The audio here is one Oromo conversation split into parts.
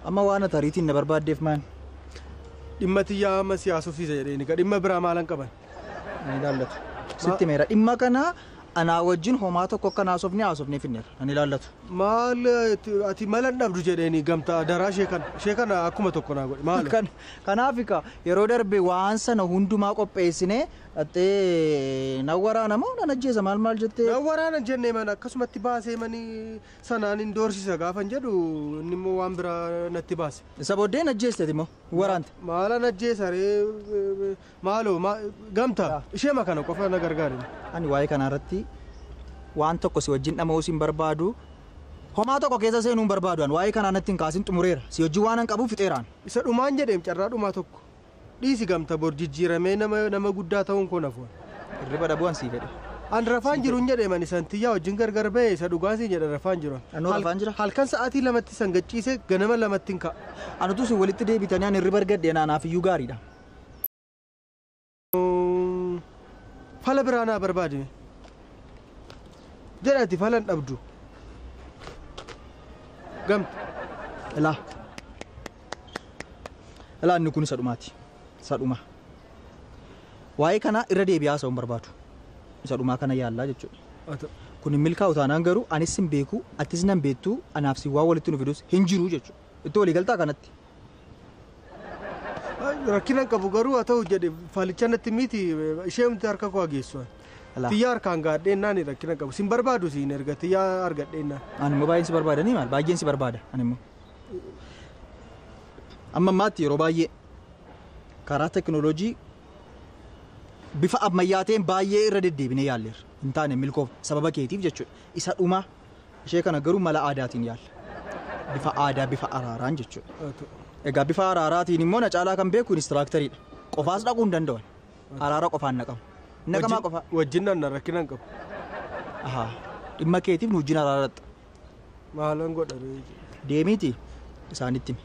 Amma waan ati ariitiin na barbaaddeef maal? Dhimma tiyyaa amma siyaasofsiisa jedheen egaa dhimma biraa maalan qaban? Ani ilaallatu. Sitti meera dhimma kana anaa wajjin homaa tokko akka haasofne haasofnee finneerra. Ani ilaallatu. Maal ati mala hin dhabdu jedheeni gamtaa daraa ishee kana akkuma tokko naa godhe maal? Kanaaf egaa yeroo darbe waan sana hundumaa qopheessinee dhattee na waraana moo nan ajjeesa maal maal jettee? Na waraana jennee mana akkasumatti baasee manii sanaan hin doorsisa gaafan jedhu inni immoo waan biraa natti baase. Isa booddee na ajjeesteeti immoo waraante. Maala na ajjeesa ree maaloo gamtaa ishee kana qofa na gargaari. Ani waa'ee kanarratti waan tokko si wajjin dhama'uu si hin barbaadu. Homaa tokko keessa seenuu hin barbaadu ani waa'ee kanaa natti hin kaasin xumureera. Si wajjin waan an qabuuf fixeeraan. Isa dhumaan jedheem carraa dhumaa tokko. Dhiisi gamta bor jijjiiramee nama guddaa ta'uun koo nafu. Hirriba dhabuu an sii fedhe. An rafaan jiru hin jedheem ani san tiyyaa wajjin gargar ba'e isa dhugaa siin jedha rafaan jiru. Anoo rafaan jira? Halkan sa'aatii 2tti san gachiise ganama 2tti hin ka'a. Anutu si walitti deebitanii ani hirriba argadhe anaaf iyyuu gaariidha. Fala biraa naa barbaadime. Jedhati falan dhabdu. Gamta. Ilaa. Ilaa inni kun isa dhumaati. Isa dhumaa. Waa'ee kana irra deebi'aa haasa'uu hin barbaadu. Isa dhumaa kana yaallaa jechuudha. Kun hin milkaa'u taanaan garuu anis hin beeku, atis nan beektu, anaaf si waan walitti nu fidus hin jiru jechuudha. Itti walii galtaa kanatti. Rakkina hin qabu garuu haa ta'u jedhe faalicha natti miti ishee hundi harka koo geessu. Tiyyaa harkaan gaadheen naani rakkina qabu. Sin barbaadu siin erga tiyyaa argadheen naan. Ani immoo baay'een si barbaadanii maal? Baay'een si barbaada ani immoo. Amma ammaatti yeroo baay'ee karaa teknooloojii bifa ammayyaa ta'een baay'ee irra deddeebinee yaalleerra. Hin taane milkoof sababa keetiif jechuudha. Isa dhumaa ishee kana garuu mala aadaatiin yaalla. Bifa aadaa bifa araaraan jechuudha. Egaa bifa araaraatiin immoo na caalaa kan beeku inistiraakteriidha. Qofaas dhaquu hin danda'an. Araara qofaan naqamu. Naqamaa qofa. Wajjin nan rakkina hin qabu. Ahaa. Dhimma keetiif nu wajjin araaratta. Maalan godha ree? Deemiiti isaanitti himi.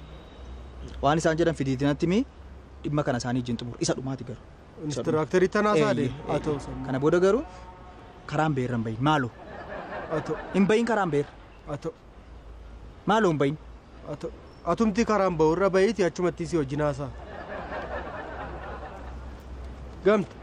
Waan isaan jedhan fidiitinatti himi dhimma kana isaanii wajjin xumuru. Isa dhumaati garuu. Inistiraakterii tanaa isaa deemi. Haa ta'u. Kana booda garuu karaan beerra hin bahin. Maaloo? Haa ta'u. Hin bahin karaan beerra. Haa ta'u. Maaloo hin bahin? Haa ta'u. Atumti karaan bahu irra bahiiti achumatti si wajjin haasa'a. Gamta.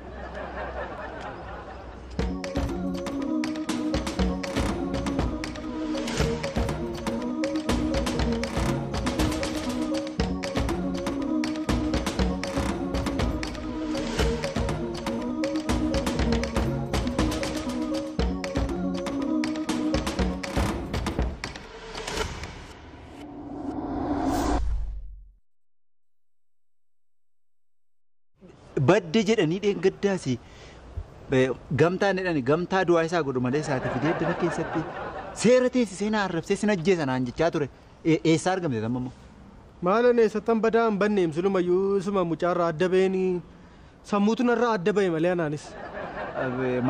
Badde jedhanii dheengaddaasi gamtaan jedhani gamtaa du'aa isaa godhu malee isaati fidee dana keessatti seera teessisee na arrabsee sin ajjeesa naan jechaa ture. Eessaa argamte tamma immoo? Maalan eessattan badaa hin banne silumayyuu isuma mucaarraa adda ba'eenii sammuutu narraa adda ba'e malee anaanis.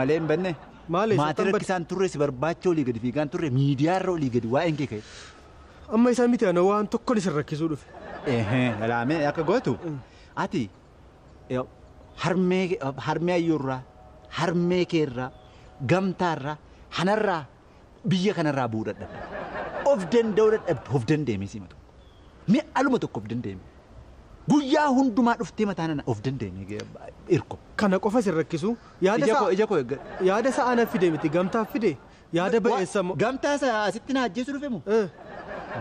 Malee hin banne? Maal eessattan Maatii rakkisaan turre si barbaacha olii gadi fiigaan turre miidiyaarra olii gadi waa'een kee ka'e. Amma isaa miti ana waan tokkoon isin rakkisuu dhufe. Laamee akka gootu ati harmee ayyuurraa, harmee keerraa, gamtaarraa, hanarraa, biyya kanarraa bu'uu dadhabde. Of danda'uu dadhabde, of danda'ame siima tokko. Mi'a aluma tokko of danda'ame. Guyyaa hundumaa dhuftee mataa nana of danda'ame irko. Kana qofa isin rakkisu. Ija koo eeggadhu. Yaada isaa ana fide miti gamtaa fide. Yaada ba'eessa moo. Gamtaa isa asitti na ajjeesu dhufe moo?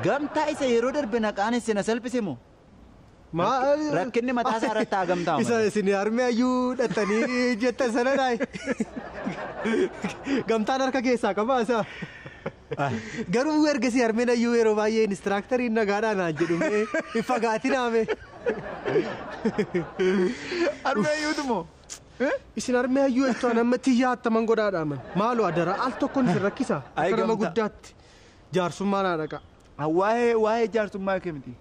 Gamtaa isa yeroo darbe na qaanesse na salphise moo? Rakkinni mataa isaa irratti haa gamtaa. Isa isin harmee ayyuu dhattanii jettan sana dhaayi. Gamtaan harka keessaa qabaa isaa. Garuu ergasii harmeen ayyuu yeroo baay'ee inistiraakteriin nagaadhaa naan jedhu mee hin fagaatinaa mee. Harmee ayyuutu moo? Isin harmee ayyuu jechuun amma tiyyaa attaman godhaadhaa man. Maaloo adaraa al tokkoon isin rakkisa. Akka nama guddaatti jaarsummaa naa dhaqa. Waa'ee jaarsummaa kee miti.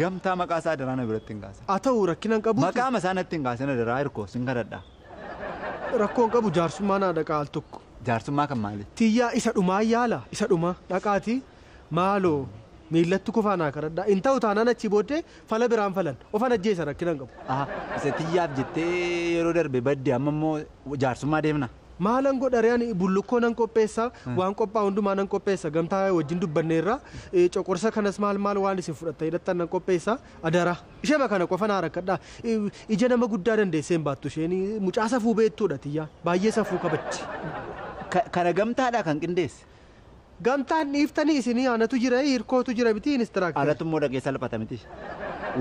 Gamtaa maqaa isaa daraa na biratti hin kaasan. Haa ta'u rakkina hin qabu. Maqaa isaa natti hin kaasan daraa hirkoo sin kadhadha. Rakkoo hin qabu jaarsummaa naa dhaqaa al tokko. Jaarsummaa kan maali? Tiyyaa isa dhumaa yaala isa dhumaa dhaqaati maaloo miillatti kufaa naa kadhadha. Hin ta'u taanaan achii booddee fala biraan falan ofan ajjeesa rakkina hin qabu. Isa tiyyaaf jettee yeroo darbe badde amma immoo jaarsummaa deemna. Maalan godha ani bullukkoo nan qopheessa waan qophaa'u hundumaa nan qopheessa gamtaa wajjin dubbanneerra coqorsa kanas maal maal waan isin fudhatta hidhattan nan qopheessa adara ishee kana qofa naa rakkadhaa ija nama guddaa dandeessee hin baattu isheen mucaa safuu beektuudha tiyyaa baay'ee safuu kabajji. Kana gamtaadhaa kan qindeesse. Gamtaan dhiiftanii isinii anatu jira hirkootu jira miti inistiraaktar. Anatu immoo dhaqee salphata miti.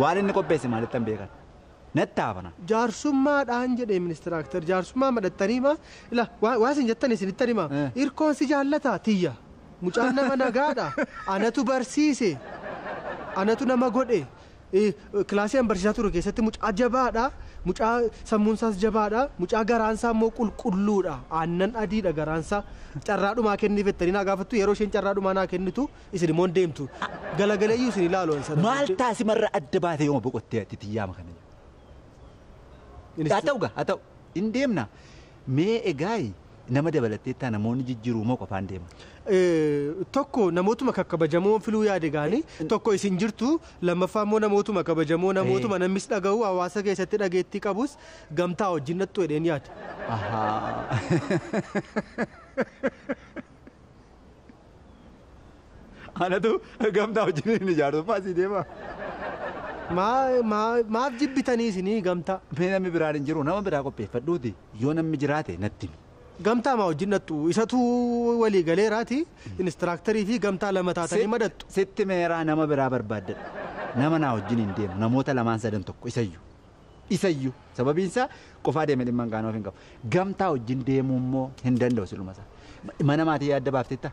Waan inni qopheesse maalitti hin beekan. Natti haafana. Jaarsummaadhaan jedhee ministiraaktar jaarsummaa madhattanii maa ila waa isin jettan isinittan himaa hirkoon si jaallataa tiyya mucaan nama nagaadha anatu barsiise anatu nama godhe kilaasii an barsiisaa ture keessatti mucaa jabaadha mucaa sammuunsaas jabaadha mucaa garaansaa immoo qulqulluudha aannan adiidha garaansaa carraadhumaa kenniif jettanii naa gaafattu yeroo isheen carraadhumaa naa kennitu isin immoo hin deemtu galagaleeyyuu isin ilaalu sana. Maal taasimarra adda baatee yooma boqottee ati tiyyaama kana. Haa ta'u gaa haa ta'u hin deemna mee egaa nama dabalattee taa namoonni jijjiiruu moo qofaan deema. Tokko namootuma kakkabajamoo filuu yaade gaanii tokko isin jirtu lammaffaa immoo namootuma kabajamoo namootuma namnis dhaga'u hawaasa keessatti dhageettii qabus gamtaa wajjin nattu jedheen yaade. Anatu gamtaa wajjin hin ijaartu asii deema. Maaf jibbitanii isinii gamtaa? Mee namni biraan hin jiru nama biraa qopheeffadhuuti yoo namni jiraate natti himi. Gamtaa maa wajjin nattu isatu walii galeeraati inistiraaktarii fi gamtaa lama taatanii madattu. Sitti meeraa nama biraa barbaaddadha. Nama naa wajjin hin deemu namoota lamaan sadan tokko isayyuu. Isayyuu sababiin isaa qofaa deemee dhimma hin qaanoof hin qabu. Gamtaa wajjin deemuu immoo hin danda'u siluma isaa. Mana maatii yaadda baafteetta?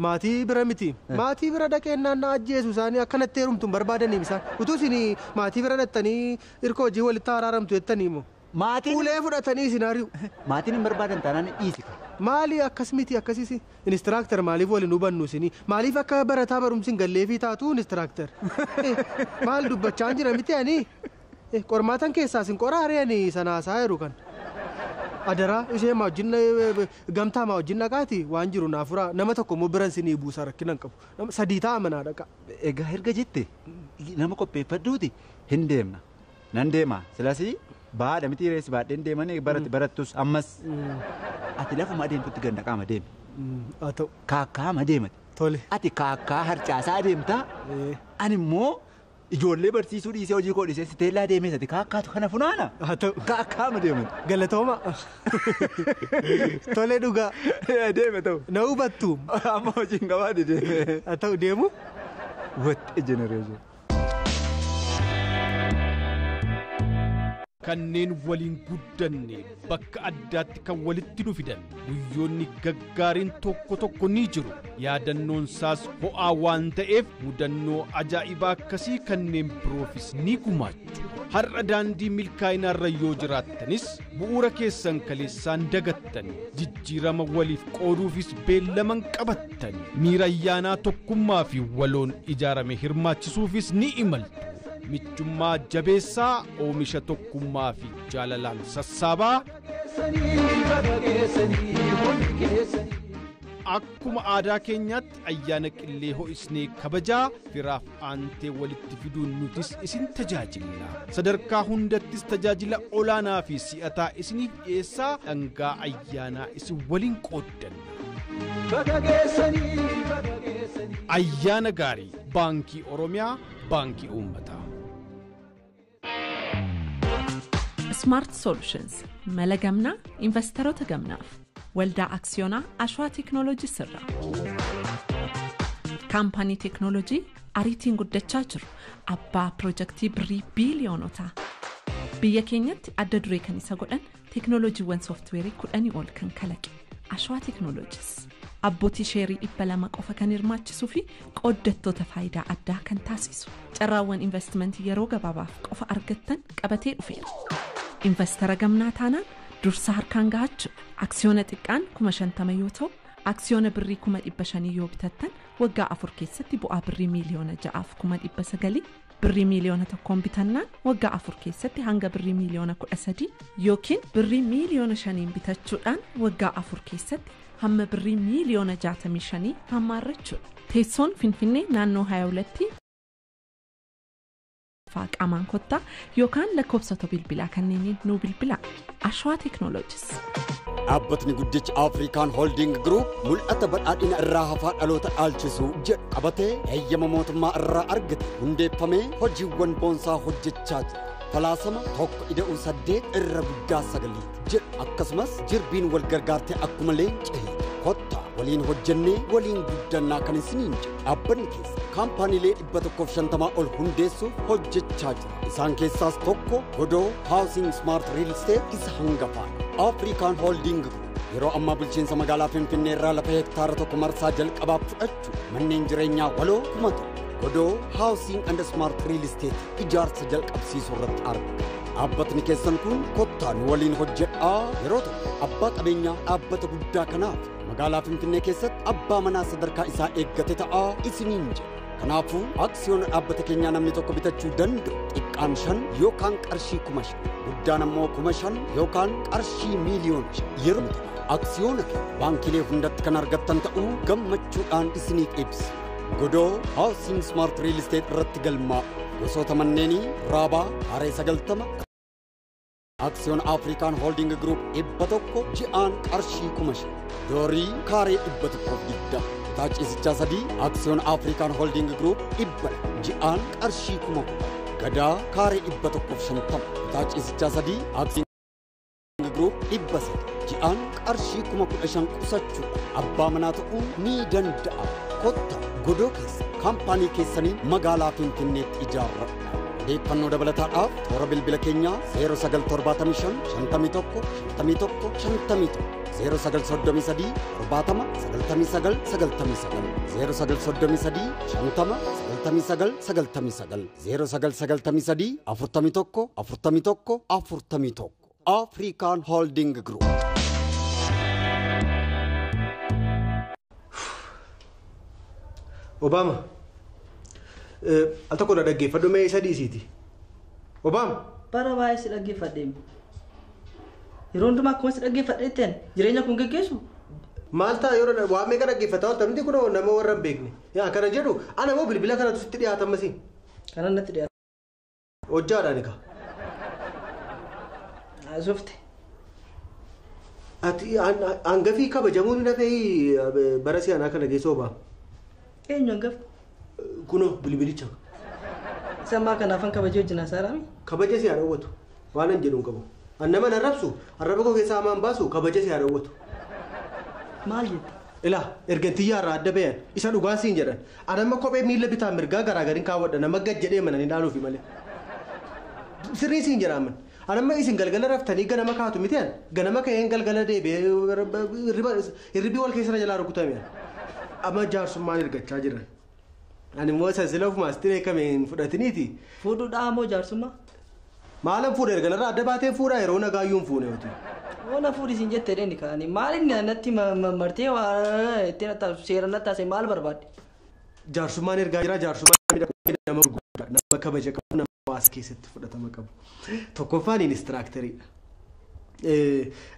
Maatii bira miti. Maatii bira dhaqeennaan na ajjeesu isaanii akkanatti heerumtu hin barbaadaniif isaan. Utuu isin maatii bira dhattanii hirkoo hojii walitti araaramtu jettanii immoo. Maatiin ulee fudhatanii isin ari'u. Maatiin hin barbaadan taanaan dhiisi. Maali akkas miti akkasiis inistiraaktar maaliif waliin hubannu isinii maaliif akka barataa barumsi hin galleefii taatu inistiraaktar. Maal dubbachaa jira miti ani qormaatan keessaa isin qoraaree ani sana haasaa jiru kan. Adaraa ishee maa wajjin gamtaa maa wajjin dhaqaati waan jiru naa furaa nama tokko immoo biran isinii buusaa rakkina hin qabu sadii ta'a manaa dhaqa. Egaa erga jette nama qopheeffadhuuti hin deemna nan deema silasii baadha miti reessi baadheen deemanii barattus ammas ati lafuma adeemtutti ganda qaama deemi. Haa ta'u. Kaakkaama deemati. Tole. Ati kaakkaa harcaasaa adeemtaa ani immoo ijoollee barsiisuu dhiisee hojii koo dhiisee siteellaa deemee ati kaakkaatu kana funaana. Haa ta'u. Kaakkaama deemati. Galatooma. Tole dhugaa. Deeme ta'u. Na hubattu. Amma hojiin qabaate deeme. Haa ta'u deemu. What a generation. Kanneen waliin guddanne bakka addaatti kan walitti nu fidan guyyoonni gaggaariin tokko tokko ni jiru yaadannoon isaas ho'aa waan ta'eef mudannoo ajaa'ibaa akkasii kanneen biroofis ni gumaachu har'a daandii milkaa'inaarra yoo jiraattanis bu'uura keessan kaleessaan dagattan jijjiirama waliif qooduufis beellaman qabattan miira ayyaanaa tokkummaa fi waloon ijaarame hirmaachisuufis ni imaltu. Michummaa jabeessaa oomisha tokkummaa fi jaalalaan sassaabaa. Akkuma aadaa keenyaatti ayyaana qillee ho'isnee kabajaa firaaf aantee walitti fiduun nutis isin tajaajilla. Sadarkaa hundattis tajaajila olaanaa fi si'ataa isiniif dhiyeessaa dhangaa ayyaanaa isin waliin qooddanna. Ayyaana gaarii Baankii Oromiyaa Baankii Uummataa. Smart Solutions mala gamnaa investoroota gamnaaf waldaa aksiyoonaa Ashwaa Teeknooloojii sirra. Kaampaanii teeknooloojii ariitiin guddachaa jiru abbaa piroojeektii birrii biiliyoonotaa. Biyya keenyatti adda duree kan isa godhan teeknooloojiiwwan sooftiweerii 10 ol kan kalaqe Ashwaa Teeknooloojiis. Abbootii sheerii 200 qofa kan hirmaachisuu fi qooddattoota faayidaa addaa kan taasisu. Carraawwan investimentii yeroo gabaabaaf qofa argattan qabatee dhufeera. Investara gamnaa taanaan dursa harkaan gahachuudha. Aksiyoona xiqqaan 50,000 yoo ta'u, aksiyoona birrii 500,000 yoo bitattan waggaa 4 keessatti bu'aa birrii 6,900,000 birrii 1,000,000 bitannaan waggaa 4 keessatti hanga birrii 13,000,000 yookiin birrii 5,000,000 bitachuudhaan waggaa 4 keessatti hamma birrii 65,000,000 hammaarrachuudha. Teessoon Finfinnee naannoo 22tti qaamaan kottaa yookaan lakkoofsota bilbilaa kanneeniin nuu bilbilaa. Ashwaa Teeknooloojis. Dhaabbatni guddichi Afrikaan Holding Group mul'ata badhaadhina irraa hafaa dhaloota dhaalchisuu jedhu qabatee heeyyama mootummaa irraa argate hundeeffamee hojiiwwan boonsaa hojjechaa jira. Falaasama 1 ida'uu 8 irra guddaa 9 jedhu akkasumas jirbiin wal gargaartee akkuma leenca hiiti. Kottaa waliin hojjennee waliin guddannaa kan isiniin jedhu dhaabbanni keessa kaampaaniilee 150 ol hundeessuuf hojjechaa jira. Isaan keessaas tokko Godoo Housing Smart Real Estate isa hangafaadha. Afrikaan Holding Group yeroo ammaa bulchiinsa magaalaa Finfinnee irraa lafa hektaara 1 marsaa jalqabaaf fudhachuu manneen jireenyaa waloo 1000 Godoo Housing and Smart Real Estate ijaarsa jalqabsiisuu irratti argama. Dhaabbatni keessan kun kottaa nu waliin hojjedhaa yeroo tokko abbaa qabeenyaa dhaabbata guddaa kanaaf magaalaa Finfinnee keessatti abbaa manaa sadarkaa isaa eeggate ta'aa isiniin jedha. Kanaafuu aksiyoona dhaabbata keenyaa namni tokko bitachuu danda'u xiqqaan 5 yookaan qarshii 5,000, guddaan ammoo 5,000 yookaan qarshii miiliyoona 5 yeroo ta'u aksiyoona keenya baankiilee hundatti kan argattan ta'uu gammachuudhaan isiniif ibsa. Godoo Housing Smart Real Estate irratti galmaa gosoota manneenii Raabaa Haree 90, aksiyoona Afrikaan Holding Group 100 ji'aan qarshii 5,000, Doorii kaaree 120, kutaa ciisichaa 3 aksiyoona Afrikaan Holding Group 200 ji'aan qarshii 10,000, Gadaa kaaree 150, kutaa ciisichaa 3 aksiyoona Group 300 ji'aan qarshii 15,000 qusachuudha abbaa manaa ta'uu ni danda'a. Kotta godoo keessa kaampaanii keessanii magaalaa Finfinneetti ijaarradha. Odeeffannoo dabalataadhaaf toora bilbila keenyaa 0975 51 51 51, 0933 70 99 99, 0933 50 99 99, 0993 41 41 41. Afrikaan Holding Group. Obama. Al tokko na dhaggeeffadhu mee isa dhiisiiti. Obama. Bara baay'ee si dhaggeeffadheem. Yeroo hundumaa akkuma si dhaggeeffadheetteen jireenya kun geggeessu. Maal ta'a yeroo waa meeqa dhaggeeffataa oolta miti kunoo nama warra hin beekne. Yaa kana jedhu ana immoo bilbila kanatu sitti dhiyaata ammasii. Kanan natti dhiyaata. Hojjaadhaan egaa. Haasofte. Ati hangafii kabajamuun hin hafee bara si'anaa kana keessa Obama. Eenyu hangafa? Kunoo bilbilicha. Isa ammaa kanaafan kabajee wajjin haasa'aami. Kabaja si haa dhowwatu. Waan an jedhu hin qabu. An nama na arrabsu arraba koo keessaa hamaan baasu kabaja si haa dhowwatu. Maal jetta? Ilaa ergantiyyaa irraa adda bayan isa dhugaan siin jedhan. An amma kophee miila bitaa mirgaa garaagarin kaawwadha nama gad jedhee mana ni dhaaluufi malee. Sirrii siin jedha amman. An amma isin galgala raftanii ganama kaatu miti an ganama ka'een galgala deebi'ee hirribii wal keessa na jalaa rukutame. Amma jaarsummaan ergachaa jiran. Ani immoo isa sila ofumaas tiree kameen fudhatiniiti. Fuudhuudhaa moo jaarsummaa? Maalan fuudha erga adda baatee fuudhaa yeroo nagaayyuu hin fuune hoti. Oona fuudhi siin jettee dheeni kaani maal inni natti martee waa ittiin seera natti taasise maal barbaadde? Jaarsummaan ergaa jira. Jaarsummaan nama gurguddaa, nama kabaja qabu, nama hawaasa keessatti fudhatama qabu. Tokkoffaan inistiraakteriidha.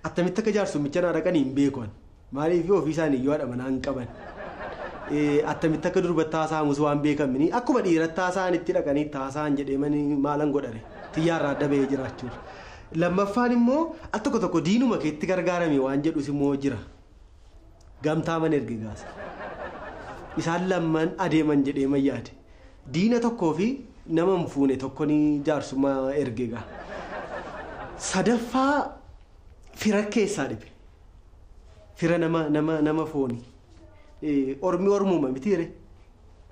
Attamitti akka jaarsummicha naa dhaqanii hin beekan. Maaliif ofii isaanii iyyuu haadha manaa hin qaban. Attamitti akka durbatti haasa'amus waan beekamini akkuma dhiiratti haasa'an itti dhaqanii haasa'an jedhee maalan godhare xiyyaarraa adda bahee jiraachuudha. Lammaffaan immoo al tokko tokko diinuma keetti gargaarame waan jedhus immoo jira. Gamtaa mana erge gaasa. Isaan lamman adeeman jedhee yaade. Diina tokkoo fi nama hin fuune tokko ni jaarsummaa erge gaa. Sadaffaa fira keessaa dhibe. Fira nama nama nama fooni. Ormi ormuma mitiire.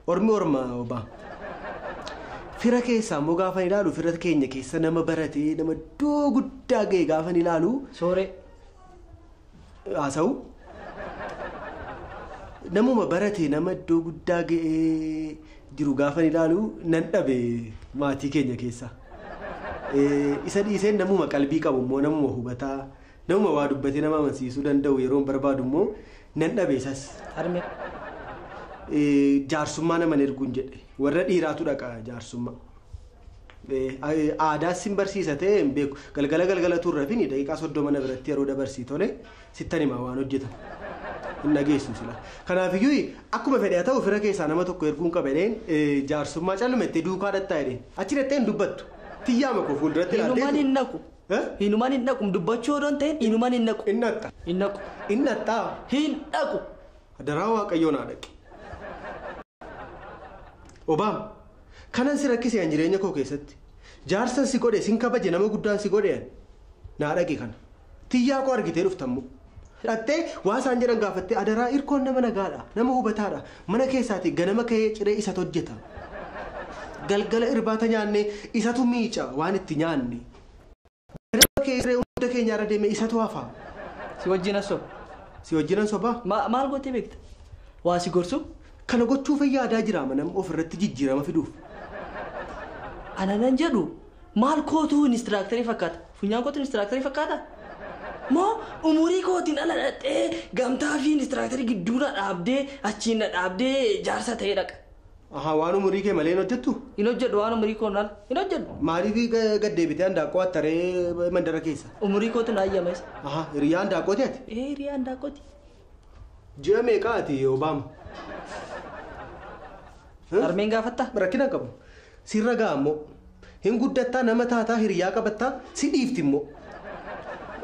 Ormi orma obaa. Fira keessaa immoo gaafa ilaalu fira keenya keessa nama baratee nama iddoo guddaa ga'e gaafa ilaalu. Sooree. Haasa'u. Namuma baratee nama iddoo guddaa ga'ee jiru gaafa ilaalu nan dhabe maatii keenya keessa. Isa dhiiseen namuma qalbii qabu immoo namuma hubataa namuma waa dubbatee nama amansiisuu danda'u yeroo barbaadu immoo nan dhabe isas. Harmee. Jaarsummaa naman erguun jedhe warra dhiiraatu dhaqa jaarsummaa. Aadaas sin barsiisa ta'e hin beeku galgala galgala turre fi daqiiqaa 30 na biratti yeroo dabarsii tole sittan himaa waan hojjetan. Hin dhageessu sila. Kanaafiyyuu akkuma fedhe haa ta'u fira keessaa nama tokko erguun qaba jedheen jaarsummaa callumettee duukaa dhattaa jedheen achi dhattee hin dubbattu. Tiyyaama koo fuulduratti ilaaltee. Hinumaan hin naqu. Hinumaan hin dhaqu dubbachuu odoo hin ta'in hinumaan hin dhaqu. Hin dhaqxa. Hin dhaqu. Hin dhaqxaa. Hin dhaqu. Adaraa Waaqayyoo naa dhaqi. Obaam kanan si rakkise an jireenya koo keessatti jaarsan si godhe sin kabaje nama guddaan si godhe naa dhaqi kana. Tiyyaa koo argitee dhuftammoo. Dhattee waa isaan jedhan gaafattee adaraa Irkoon nama nagaadha nama hubataadha mana keessaatii ganama ka'ee ciree isatu hojjeta. Galgala irbaata nyaanne isatu miica waan itti nyaanne. Ganama ka'ee ciree hunda keenyaarra deemee isatu hafa. Si wajjin as soba. Si wajjin as sobaa? Maal gootee beekta? Waa si gorsu? Kana gochuuf yaadaa jira manam ofirratti jijjiirama fiduuf. Ana nan jedhu maal kootuu inistiraaktarii fakkaata? Funyaan kootuu inistiraaktarii fakkaata? Moo umurii kootiin ala dhaqxee gamtaa fi inistiraaktarii gidduu na dhaabdee achiin na dhaabdee jaarsa ta'ee dhaqa. Ahaa waan umurii kee malee hin hojjettu? Hin hojjedhu waan umurii koon ala hin hojjedhu. Maaliif gad deebitee handaaqqoo attaree mandara keessa? Umurii kootu na hayyama isa. Ahaa hiriyaa handaaqqooti ati? Ee hiriyaa handaaqqooti. Ji'a meeqa ati Obaama? Harmeen gaafattaa? Rakkina qabu. Sirra ga'a immoo. Hin guddattaa nama taataa hiriyaa qabattaa si dhiifti immoo.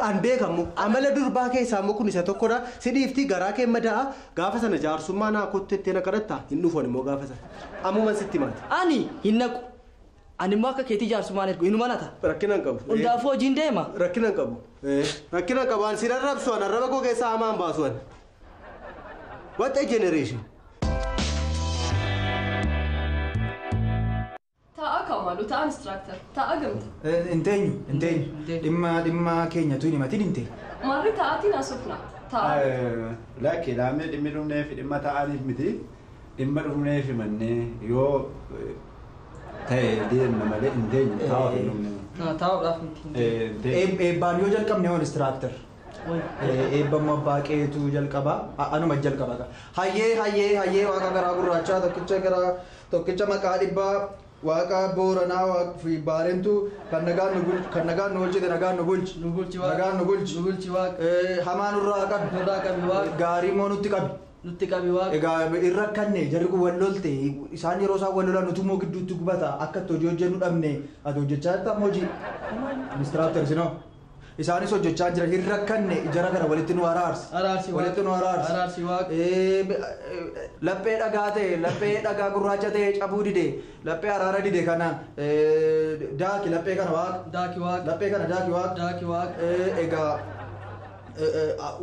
An beekamu amala durbaa keessaa immoo kun isa tokkodha. Si dhiifti garaa kee madaa'a gaafa sana jaarsummaa naa kottettee na kadhattaa hin dhufan immoo gaafa sana. Ammuman sitti maati. Ani hin naqu. Ani immoo akka keetii jaarsummaan ergu inuma nata. Rakkina hin qabu. Hundaafuu hojiin deema. Rakkina hin qabu. Rakkina hin qabu. An si rarrabsu an arraba koo keessaa hamaan baasu an. What a generation. Ta'a kamaalu ta'a instructor ta'a gamta. Inteenyu inteenyu dhimma dhimma keenyatu hin himatin inteenyu. Marri ta'aatiin asofna ta'a. Lakki laamee dhimmi dhumneef dhimma ta'aniif miti dhimma dhumneef mannee yoo ta'e deemna malee inteenyu taa'uuf hin dhumne. Taa'uudhaaf miti. Eebbaan yoo jalqabne hoo instructor. Eebbammoo abbaa qeetu jalqaba anuma jalqaba. Hayyee hayyee hayyee waaqa garaa gurraachaa tokkicha garaa tokkicha maqaa dhibbaa waaqa booranaa fi baareentu kan nagaan nu bulchi kan nagaan nu bulchite nagaan nu bulchi. Nu bulchi waaqa. Nagaan nu bulchi. Nu bulchi waaqa. Hamaa nurraa qabi. Nurraa qabi waaqa. Gaarii immoo nutti qabi. Nutti qabi waaqa. Egaa irra kanne jarri kun wal lolte isaan yeroo isaan wal lolan nuti immoo gidduutti gubata akka itti hojii hojjennu dhabne ati hojjechaa jirta amma hojii. Instructor sinoo. Isaanis hojjechaa jira hin rakkanne jara kana walitti nu araarsi. Araarsi waaqa. Walitti nu araarsi. Araarsi waaqa. Laphee dhagaa ta'e laphee dhagaa gurraacha ta'e cabuu dide laphee araara dide kana daaki laphee kana waaqa. Daaki waaqa. Laphee kana daaki waaqa. Daaki waaqa. Egaa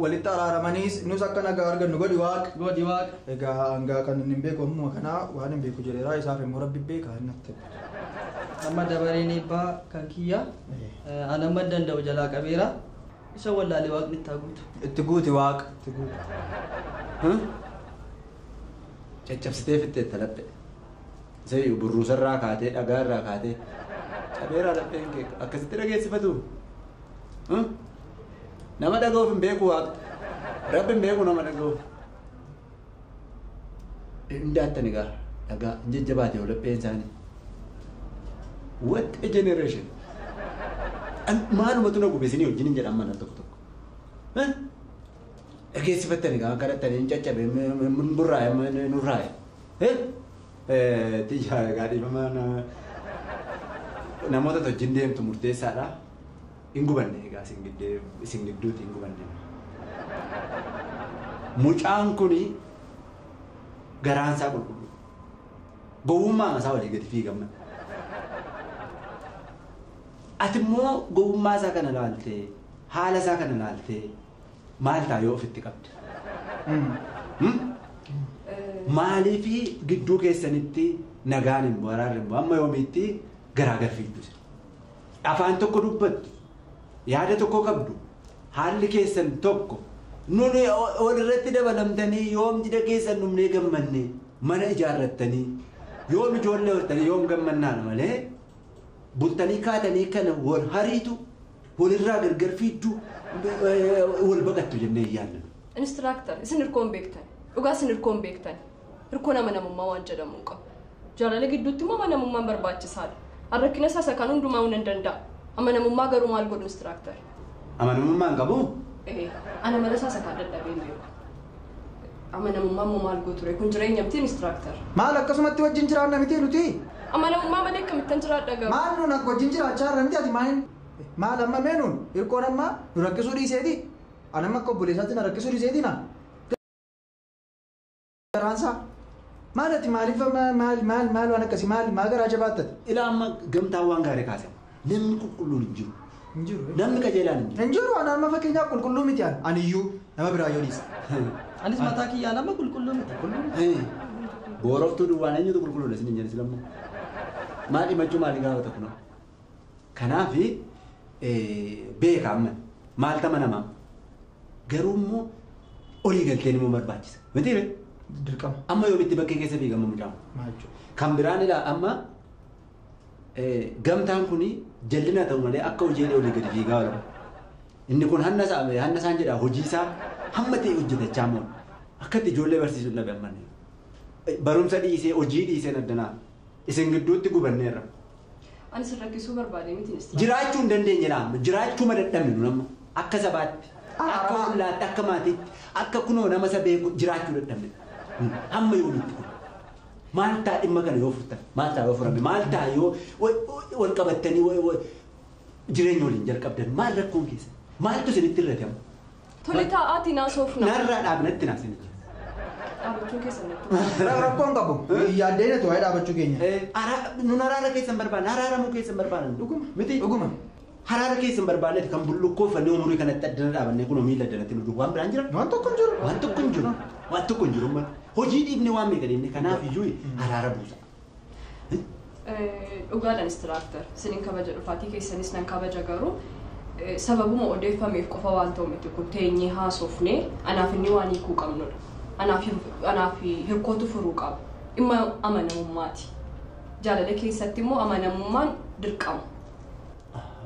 walitti araaramaniis nus akka nagaa argannu godhi waaqa. Godhi waaqa. Egaa hangaa kan hin beeku ammuma kanaa waan hin beeku jedheera isaaf immoo rabbi beeka inni natti. Amma dabareen eebbaa kan kiyya an amma danda'u jalaa qabeera isa wallaalee waaqni itti haa guutu. Itti guuti waaqa. Itti guuti. Caccabsitee fixxeetta laphee. Seeyyuu burruusarraa kaatee dhagaarraa kaatee cabeeraa lapheen kee akkasitti dhageessifatu. Nama dhaga'uuf hin beeku waaqa. Rabbi hin beeku nama dhaga'uuf. Hin daattan egaa dhagaa hin jajjabaate yoo lapheen isaanii. What a generation! Maalumatu na gube isinii wajjin hin jedhan mana tokko tokko. Dhageessifattani gaafa kadhattanii hin caccabe burraa'e nurraa'e. Xiyyaa egaa dhiifama namoota wajjin deemtu murteessaadha. Hin gubanne egaa isin gidduutti hin gubanne. Mucaan kuni garaan isaa qulqulluu. Gowwummaa isaa walii gadi fiigamma. Ati immoo gowwummaa isaa kana laaltee haala isaa kana laaltee maal ta'a yoo ofitti qabde? Maaliif gidduu keessanitti nagaan hin bu'u araarri hin bu'u amma yoomiitti garaagar fiigdu? Afaan tokko dubbattu yaada tokko qabdu haalli keessan tokko nuni walirratti dabalamtanii yoom jida keessan dhumnee gammanne mana ijaarrattanii yoom ijoollee hortanii yoom gammannaadha malee bultanii kaatanii kana wal hariitu walirraa gargar fiiddu wal baqattu jennee hin yaadnu. Instructor isin hirkoon beektan dhugaa isin hirkoon beektan hirkoon amanamummaa waan jedhamu hin qabu. Jaalala gidduutti immoo amanamummaan barbaachisaadha. Rakkina isaa kan hundumaa hin danda'a. Amanamummaa garuu maal godhu instructor? Amanamummaa hin qabu? Ana mala isaa kan dadhabee hin beeku. Amanamummaa immoo maal gootu ture kun jireenya miti instructor. Maal akkasumatti wajjin jiraanna miti nuti? Amanamummaa malee akkamittan jiraadha garuu? Maal nuun akka wajjin jiraachaa jirra miti ati maal? Maal amma meenuun hirkoon amma nu rakkisuu dhiiseeti. Anamma akka obboleessaatti na rakkisuu dhiiseeti na. Garaansaa. Maal ati maaliif maal maal maal waan akkasii maal maa garaa jabaattate? Ilaa amma gamtaan waan gaarii kaase. Namni qulqulluun hin jiru. Hin jiru. Namni qajeelaan hin jiru. Hin jiru ani amma fakkeenyaaf qulqulluu miti ani. Aniyyuu nama biraa yoo dhiise. Anis mataa kiyyaan amma qulqulluu miti. Booroftuu duwwaan eenyutu qulqulluudha isin hin jedhe silammoo. Maal himachuu maalii gaafata kunoo? Kanaaf beeka amma maal tama namaa garuu immoo olii galteen immoo barbaachisa. Miti ree? Dirqama. Amma yoomitti bakkee keessa fiigama mucaan? Maal jechuudha? Kan biraan ilaa amma gamtaan kun jallina ta'u malee akka hojii olii gadi fiigaa oola. Inni kun hanna isaan jedha hojii isaa hamma ta'e hojjetachaa moo akka itti ijoollee barsiisuu dhabe amma. Barumsa dhiisee hojii dhiisee addanaa isin gidduutti gubanneerra. Ani sin rakkisuu barbaade miti inistiraaktar. Jiraachuu hin dandeenye laa jiraachuu madadhabne nu amma akka sabaatti akka ollaatti akka maatiitti akka kunoo nama isa beeku jiraachuu dadhabne. Hamma yoomitti kun maal ta'a dhimma kana yoo furtan maal ta'a yoo furame maal ta'a yoo wal qabattanii jireenya waliin jalqabdan maal rakkoon keessa maaltu isinitti irratti amma. Tole taa'aatii naasoof na. Narraa dhaabnatti naasinitti. Dhaabachuu keessa natti. Rakkoon qabu. Yaaddeen waa'ee dhaabachuu keenya. Nun araara keessan barbaanne araaramuu keessan barbaanne. Dhuguma. Miti. Dhuguma. Haraara keessan barbaanneeti kan bullukkoo uffannee umurii kanatti addana dhaabannee kunoo miila addanatti nu waan biraan jira. Waan tokko hin jiru. Waan tokko hin jiru. Waan tokko hin jiru. Hojii dhiibne waan meeqa dhiibne kanaaf iyyuu araara buusa. Dhugaadhaan inistiraaktar sinin kabaja dhufaatii keessanis nan kabaja garuu sababuma odeeffameef qofa waan ta'u miti kun teenyee haasofnee anaaf inni waan hiikuu qabnudha. Anaaf hirkootu furuu qaba. Dhimma amanamummaati. Jaalala keessatti immoo amanamummaan dirqama.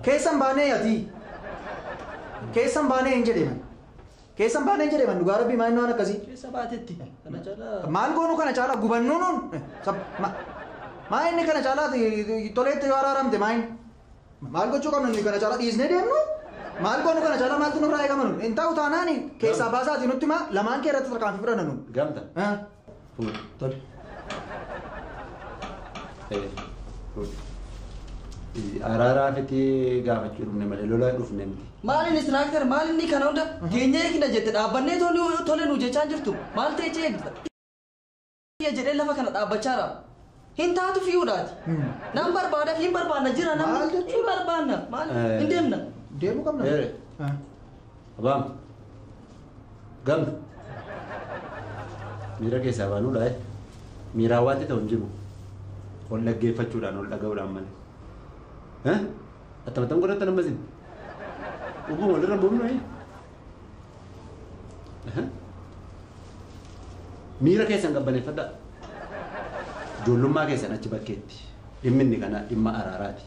Keessan baanee ati. Keessan baanee hin jedheman. Keessan baanee hin jedheman dhugaa rabbii maal waan akkasii. Keessa baatetti. Kana caalaa. Maal goonuu kana caalaa gubannuu nuun. Maa inni kana caalaa toleetti yoo araaramte maa inni. Maal gochuu qabna nuyi kana caalaa dhiisnee deemnu? Maal goonuu kana caalaa maaltu nurraa eegama nuun? Hin ta'u taanaani keessaa baasaati nutti maa lamaan kee irratti tarkaanfii fudhanna nuun. Gamta. Fuudhi. Tole. Fuudhi. Araaraa fiti gaafachuu dhufne malee lola dhufne miti. Maal inistiraaktar maal inni kana hunda teenyee eegna jette dhaabbannee tole nu jechaa jirtu maal ta'e eegda? Jedhee lafa kana dhaabbachaa jira. Hin taatu fiyyuudhaati. Nan barbaada hin barbaanna jira namni hin barbaanna maal hin deemna. Deemuu qabna. Abaam. Gamta. Miira keessaa baanuudha. Miiraan waanti ta'u hin jiru. Ol dhaggeeffachuudhaan ol dhaga'uudhaan malee. Attamattam godhattan ammasin. Dhuguma walirra hin buufnu. Miira keessan qabbaneeffadhaa. Ijoollummaa keessan achi bakkeetti. Dhimmi inni kana dhimma araaraati.